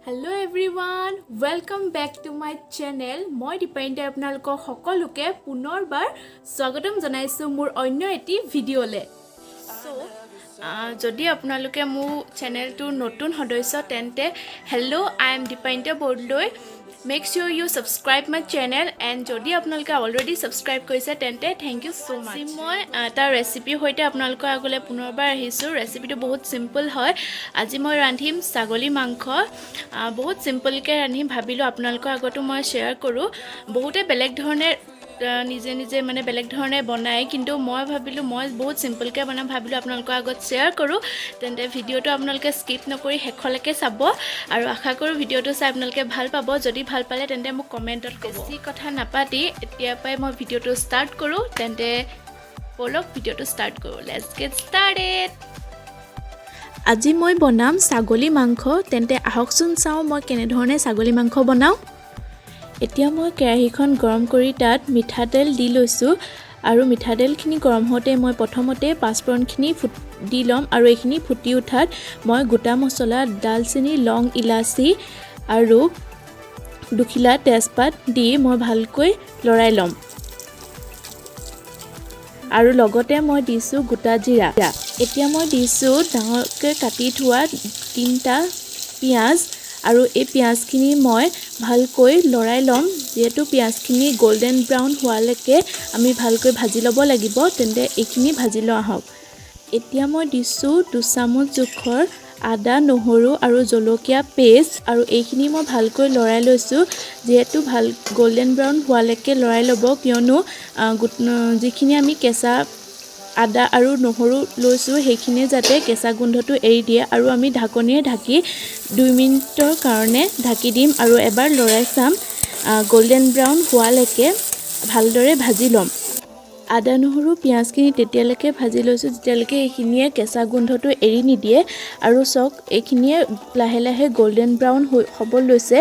Hello everyone, welcome back to my channel. মই দীপান্বিতাই আপোনালোকক সকলোকে পুনৰবাৰ স্বাগতম জনাইছোঁ মোৰ অন্য এটি ভিডিঅ'লৈ। চ' যদি আপোনালোকে মোৰ চেনেলটোৰ নতুন সদস্য, তেন্তে hello, I am Dipanwita Bordoloi. Make sure you subscribe my channel and যদি আপোনালোকে অলৰেডি ছাবস্ক্ৰাইব কৰিছে, তেন্তে thank you so much. মই এটা ৰেচিপিৰ সৈতে আপোনালোকৰ আগলৈ পুনৰবাৰ আহিছোঁ। ৰেচিপিটো বহুত চিম্পল হয়। আজি মই ৰান্ধিম ছাগলী মাংস। বহুত চিম্পলকৈ ৰান্ধিম, ভাবিলোঁ আপোনালোকৰ আগতো মই শ্বেয়াৰ কৰোঁ। বহুতে বেলেগ ধৰণে নিজে নিজে মানে বেলেগ ধৰণে বনায়, কিন্তু মই ভাবিলোঁ মই বহুত চিম্পলকৈ বনাম। ভাবিলোঁ আপোনালোকৰ আগত শ্বেয়াৰ কৰোঁ। তেন্তে ভিডিঅ'টো আপোনালোকে স্কিপ নকৰি শেষলৈকে চাব আৰু আশা কৰোঁ ভিডিঅ'টো চাই আপোনালোকে ভাল পাব। যদি ভাল পালে, তেন্তে মোক কমেণ্টত ক'ব। বেছি কথা নাপাতি এতিয়াৰ পৰাই মই ভিডিঅ'টো ষ্টাৰ্ট কৰোঁ। তেন্তে ব'লক, ভিডিঅ'টো ষ্টাৰ্ট কৰোঁ। Let's get started. আজি মই বনাম ছাগলী মাংস। তেন্তে আহকচোন চাওঁ মই কেনেধৰণে ছাগলী মাংস বনাওঁ। এতিয়া মই কেৰাহীখন গৰম কৰি তাত মিঠাতেল দি লৈছোঁ আৰু মিঠাতেলখিনি গৰম হওঁতে মই প্ৰথমতে পাঁচফোৰণখিনি দি ল'ম আৰু এইখিনি ফুটি উঠাত মই গোটা মছলা, ডালচেনি, লং, ইলাচি আৰু দুখিলা তেজপাত দি মই ভালকৈ লৰাই ল'ম আৰু লগতে মই দিছোঁ গোটা জিৰা। এতিয়া মই দিছোঁ ডাঙৰকৈ কাটি থোৱা তিনিটা পিঁয়াজ আৰু এই পিঁয়াজখিনি মই ভালকৈ লৰাই ল'ম। যিহেতু পিঁয়াজখিনি গল্ডেন ব্ৰাউন হোৱালৈকে আমি ভালকৈ ভাজি ল'ব লাগিব, তেন্তে এইখিনি ভাজি লওঁ আহক। এতিয়া মই দিছোঁ 2 চামুচ জোখৰ আদা, নহৰু আৰু জলকীয়া পেষ্ট আৰু এইখিনি মই ভালকৈ লৰাই লৈছোঁ। যিহেতু ভাল গল্ডেন ব্ৰাউন হোৱালৈকে লৰাই ল'ব, কিয়নো যিখিনি আমি কেঁচা আদা আৰু নহৰু লৈছোঁ, সেইখিনিয়ে যাতে কেঁচা গোন্ধটো এৰি দিয়ে। আৰু আমি ঢাকনিৰে ঢাকি 2 মিনিটৰ কাৰণে ঢাকি দিম আৰু এবাৰ লৰাই চাম। গল্ডেন ব্ৰাউন হোৱালৈকে ভালদৰে ভাজি ল'ম। আদা, নহৰু, পিঁয়াজখিনি তেতিয়ালৈকে ভাজি লৈছোঁ যেতিয়ালৈকে এইখিনিয়ে কেঁচা গোন্ধটো এৰি নিদিয়ে। আৰু চাওক, এইখিনিয়ে লাহে লাহে গল্ডেন ব্ৰাউন হৈ হ'ব লৈছে।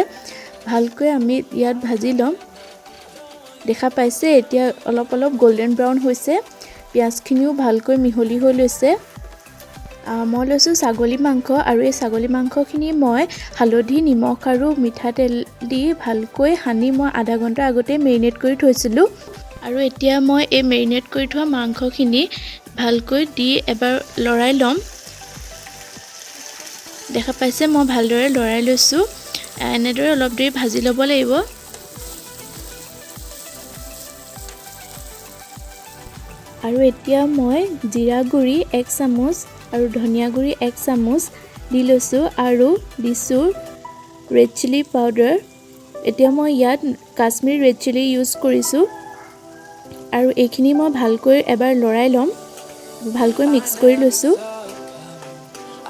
ভালকৈ আমি ইয়াত ভাজি ল'ম। দেখা পাইছে, এতিয়া অলপ অলপ গল্ডেন ব্ৰাউন হৈছে। পিঁয়াজখিনিও ভালকৈ মিহলি হৈ লৈছে। মই লৈছোঁ ছাগলী মাংস আৰু এই ছাগলী মাংসখিনি মই হালধি, নিমখ আৰু মিঠাতেল দি ভালকৈ সানি মই আধা ঘণ্টা আগতেই মেৰিনেট কৰি থৈছিলোঁ। আৰু এতিয়া মই এই মেৰিনেট কৰি থোৱা মাংসখিনি ভালকৈ দি এবাৰ লৰাই ল'ম। দেখা পাইছে, মই ভালদৰে লৰাই লৈছোঁ। এনেদৰে অলপ দেৰি ভাজি ল'ব লাগিব। আৰু এতিয়া মই জিৰা গুড়ি 1 চামুচ আৰু ধনিয়া গুড়ি 1 চামুচ দি লৈছোঁ আৰু দিছোঁ ৰেড চিলি পাউডাৰ। এতিয়া মই ইয়াত কাশ্মীৰ ৰেড চিলি ইউজ কৰিছোঁ আৰু এইখিনি মই ভালকৈ এবাৰ লৰাই ল'ম। ভালকৈ মিক্স কৰি লৈছোঁ।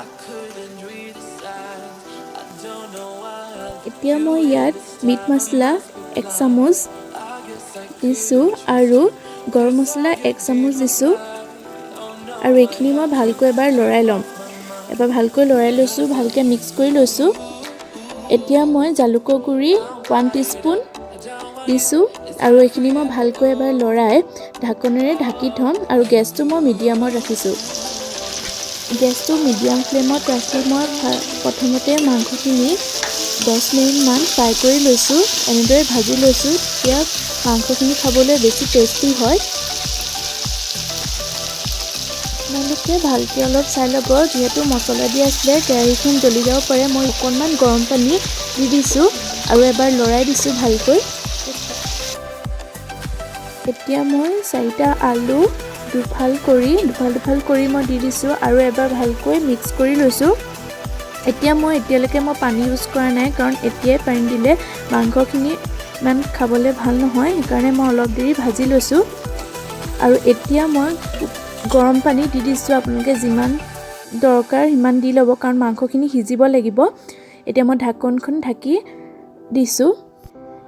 I couldn't read the signs. I don't know why I এতিয়া মই ইয়াত মিট মছলা 1 চামুচ দিছোঁ আৰু গৰম মছলা 1 চামুচ দিছোঁ আৰু এইখিনি মই ভালকৈ এবাৰ লৰাই ল'ম। এবাৰ ভালকৈ লৰাই লৈছোঁ, ভালকৈ মিক্স কৰি লৈছোঁ। এতিয়া মই জালুকৰ গুড়ি 1 টিস্পুন দিছোঁ আৰু এইখিনি মই ভালকৈ এবাৰ লৰাই ঢাকনেৰে ঢাকি থ'ম আৰু গেছটো মই মিডিয়ামত ৰাখিছোঁ। গেছটো মিডিয়াম ফ্লেমত ৰাখি মই প্ৰথমতে মাংসখিনি 10 মিনিটমান ফ্ৰাই কৰি লৈছোঁ। এনেদৰে ভাজি লৈছোঁ, তেতিয়া মাংসখিনি খাবলৈ বেছি টেষ্টি হয়। আপোনালোকে ভালকৈ অলপ চাই ল'ব। যিহেতু মছলা দিয়া আছিলে, কেৰাহীখন জ্বলি যাব পাৰে। মই অকণমান গৰম পানী দি দিছোঁ আৰু এবাৰ লৰাই দিছোঁ ভালকৈ। এতিয়া মই চাৰিটা আলু দুফাল কৰি, দুফাল দুফাল কৰি মই দি দিছোঁ আৰু এবাৰ ভালকৈ মিক্স কৰি লৈছোঁ। এতিয়া মই এতিয়ালৈকে মই পানী ইউজ কৰা নাই, কাৰণ এতিয়াই পানী দিলে মাংসখিনি ইমান খাবলৈ ভাল নহয়। সেইকাৰণে মই অলপ দেৰি ভাজি লৈছোঁ আৰু এতিয়া মই গৰম পানী দি দিছোঁ। আপোনালোকে যিমান দৰকাৰ সিমান দি ল'ব, কাৰণ মাংসখিনি সিজিব লাগিব। এতিয়া মই ঢাকনখন ঢাকি দিছোঁ।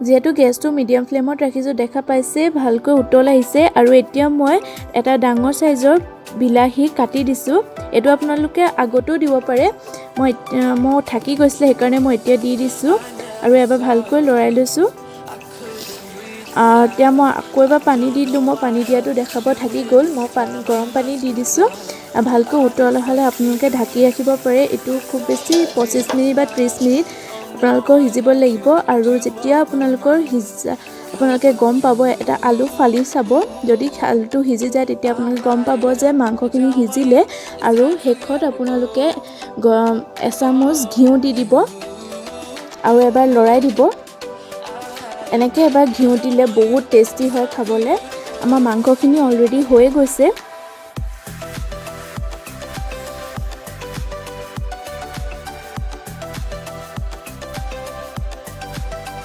যিহেতু গেছটো মিডিয়াম ফ্লেমত ৰাখিছোঁ, দেখা পাইছে, ভালকৈ উতল আহিছে। আৰু এতিয়া মই এটা ডাঙৰ চাইজৰ বিলাহী কাটি দিছোঁ। এইটো আপোনালোকে আগতেও দিব পাৰে। মই থাকি গৈছিলে, সেইকাৰণে মই এতিয়া দি দিছোঁ আৰু এবাৰ ভালকৈ লৰাই লৈছোঁ। এতিয়া মই আকৌ এবাৰ পানী দি দিলোঁ। মই পানী দিয়াটো দেখাব থাকি গ'ল। মই গৰম পানী দি দিছোঁ। ভালকৈ উতল অহালৈ আপোনালোকে ঢাকি ৰাখিব পাৰে। এইটো খুব বেছি 25 মিনিট বা 30 মিনিট আপোনালোকৰ সিজিব লাগিব। আৰু যেতিয়া আপোনালোকৰ সিজা, আপোনালোকে গম পাব, এটা আলু ফালি চাব, যদি আলুটো সিজি যায় তেতিয়া আপোনালোকে গম পাব যে মাংসখিনি সিজিলে। আৰু শেষত আপোনালোকে এচামুচ ঘিউ দি দিব আৰু এবাৰ লৰাই দিব। এনেকৈ এবাৰ ঘিউ দিলে বহুত টেষ্টি হয় খাবলৈ। আমাৰ মাংসখিনি অলৰেডি হৈয়ে গৈছে।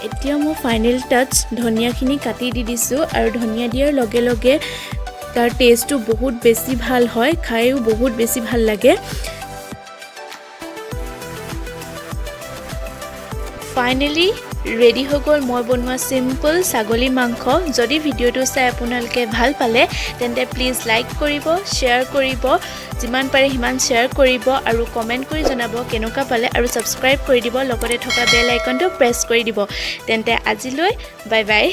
এতিয়া মই ফাইনেল টাচ ধনিয়াখিনি কাটি দি দিছোঁ আৰু ধনিয়া দিয়াৰ লগে লগে তাৰ টেষ্টটো বহুত বেছি ভাল হয়, খায়ো বহুত বেছি ভাল লাগে। ফাইনেলি ৰেডি হৈ গ'ল মই বনোৱা চিম্পল ছাগলী মাংস। যদি ভিডিঅ'টো চাই আপোনালোকে ভাল পালে, তেন্তে প্লিজ লাইক কৰিব, শ্বেয়াৰ কৰিব, যিমান পাৰে সিমান শ্বেয়াৰ কৰিব আৰু কমেণ্ট কৰি জনাব কেনেকুৱা পালে আৰু ছাবস্ক্ৰাইব কৰি দিব, লগতে থকা বেল আইকনটো প্ৰেছ কৰি দিব। তেন্তে আজিলৈ বাই বাই।